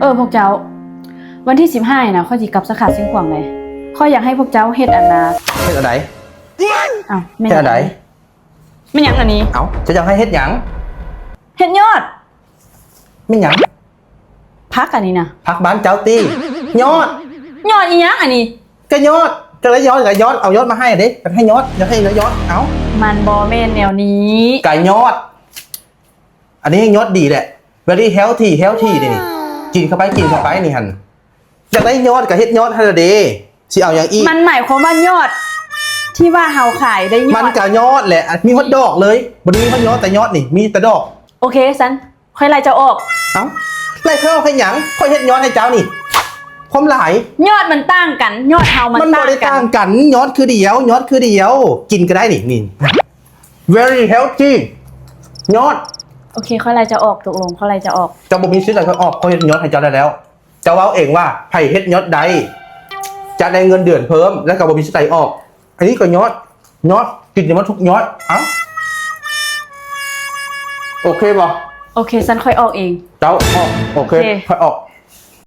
ເອີ ພວກເຈົ້າ, ວັນທີສິບຫ້ານີ້ນະ ຂ້ອຍຊິກັບສາຂາຊຽງຂວາງເລີຍ. ຂ້ອຍຢາກໃຫ້ພວກເຈົ້າເຮັດອັນນາ ເຮັດອັນໃດ? ອ້າວ ແມ່ນ ເຮັດອັນໃດ? ແມ່ນຫຍັງອັນນີ້? ເອົ້າ ເຈົ້າຢາກໃຫ້ເຮັດຫຍັງ? ເຮັດຍອດ. ແມ່ນຫຍັງ? ຜັກອັນນີ້ນະ. ຜັກບ້ານເຈົ້າຕິ? ຍອດ. ຍອດອີ່ຫຍັງອັນນີ້? ກະຍອດ, ກະໄດ້ຍອດ ກະຍອດ, ເອົາຍອດມາໃຫ້ເດ້, ກະໃຫ້ຍອດ, ຢາກໃຫ້ຍອດ. ເອົ້າ ມັນບໍ່ແມ່ນແນວນີ້. ກະຍອດ. ອັນນີ້ແຮ່ງຍອດດີແຫຼະ, very healthy, healthy ເດ້ນີ້. ກິນເຂົ້າໄປ, ກິນເຂົ້າໄປນີ້ຫັ້ນ. ຢາກໄດ້ຍອດກະເຮັດຍອດຫັ້ນລະເດ້, ຊິເອົາຫຍັງອີກ? ມັນໝາຍຄວາມວ່າຍອດທີ່ວ່າເຮົາຂາຍໄດ້ຍອດ. ມັນກະຍອດແຫຼະ, ມີຮອດດອກເລີຍ, ບໍ່ໄດ້ມີຮອດຍອດ, ແຕ່ຍອດນີ້, ມີແຕ່ດອກ. ໂອເຄ ຊັ້ນ ຂ້ອຍໄລ່ເຈົ້າອອກ. ເອົ້າ ໄລ່ຂ້ອຍອອກເຮັດຫຍັງ? ຂ້ອຍເຮັດຍອດໃຫ້ເຈົ້ານີ້. ຄວາມຫຼາຍ. ຍອດມັນຕ່າງກັນ, ຍອດເຮົາມັນຕ່າງກັນ. ມັນບໍ່ໄດ້ຕ່າງກັນ, ຍອດຄືດຽວ, ຍອດຄືດຽວ. ກິນກະໄດ້ນີ້, ນີ້ very healthy ຍອດ. ໂອເຄ ຂ້ອຍໄລ່ເຈົ້າອອກ, ຕົກລົງ ຂ້ອຍໄລ່ເຈົ້າອອກ. ເຈົ້າບໍ່ມີສິດໄລ່ຂ້ອຍອອກ, ຂ້ອຍເຮັດຍອດໃຫ້ເຈົ້າໄດ້ແລ້ວ. ເຈົ້າເວົ້າເອງວ່າ ໃຜເຮັດຍອດໄດ້ ຈະໄດ້ເງິນເດືອນເພີ່ມ ແລ້ວກໍບໍ່ມີສະໄຕອອກ. ອັນນີ້ກໍຍອດ, ຍອດ, ກິນຈະໝົດທຸກຍອດ. ເອົ້າ ໂອເຄບໍ່? ໂອເຄ ຊັ້ນຂ້ອຍອອກເອງ. ເຈົ້າອອກ. ໂອເຄ ໂອເຄ ຂ້ອຍອອກ.